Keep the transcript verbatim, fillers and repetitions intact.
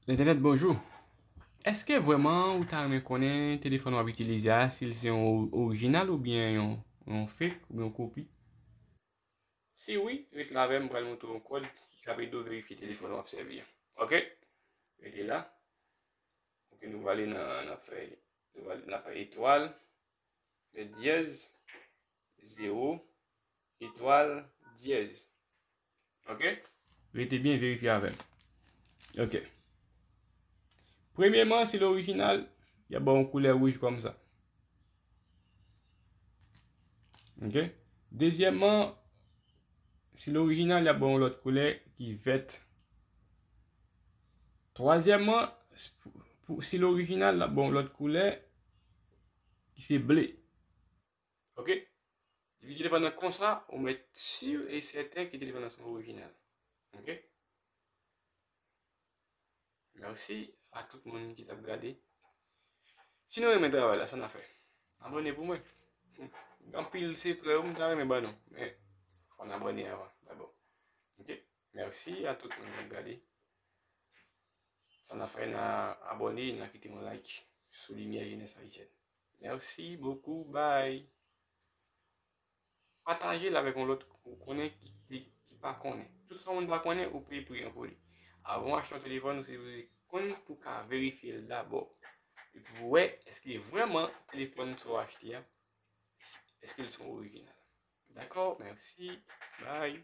Entènèt, bonjou. Èske vrèman ou ta renmen konnen telefòn w ap itilize a, si l se yon o- orijinal oubyen yon, yon fake oubyen yon kopi? Si wi, ret la avè m, m pral montre w yon kòd ki kab ede w verifye telefòn w ap sèvi a. Oke? Rete la. Oke, nou prale nan, nan fèy. Nou prale nan fèy etwal, fè dyèz, zewo, etwal, dyèz. Oke? Rete byen, verifye avè m. Oke. Premyèman, si l orijinal, y ap ba w yon koulè wouj kòm sa. Oke? Dezyèmman, si l orijinal, y ap ba w yon lòt koulè ki vèt. Twazyèmman, pou, pou, si l orijinal, l ap ba w yon lòt koulè ki se ble. Oke? Depi telefòn nan konsa, ou mèt si e sèten ke telefòn nan se yon orijinal. Oke? Mèsi a tout moun ki t ap gade. Si nou renmen travay la, sa n a fè? Abòne pou mwen. Gen anpil sekrè m ta renmen ban nou, men fò n abòne avan, dabò. Oke? Mèsi a tout moun k ap gade. Sa n a fè, n a abòne, n a kite yon like sou Limyè Jenès Ayisyèn. Mèsi bokou, bye. Pataje l avèk yon lòt ou konnen ki, ki, ki pa konnen. Tout sa yon moun pa konnen, ou pe pri an pou li. Avan w achte yon telefòn, ou sipoze konn pou w ka verifye l dabò. Epi pou w wè, èske vrèman telefòn sa w achte a, èske l se yon orijinal. Dakò, mèsi. Bye.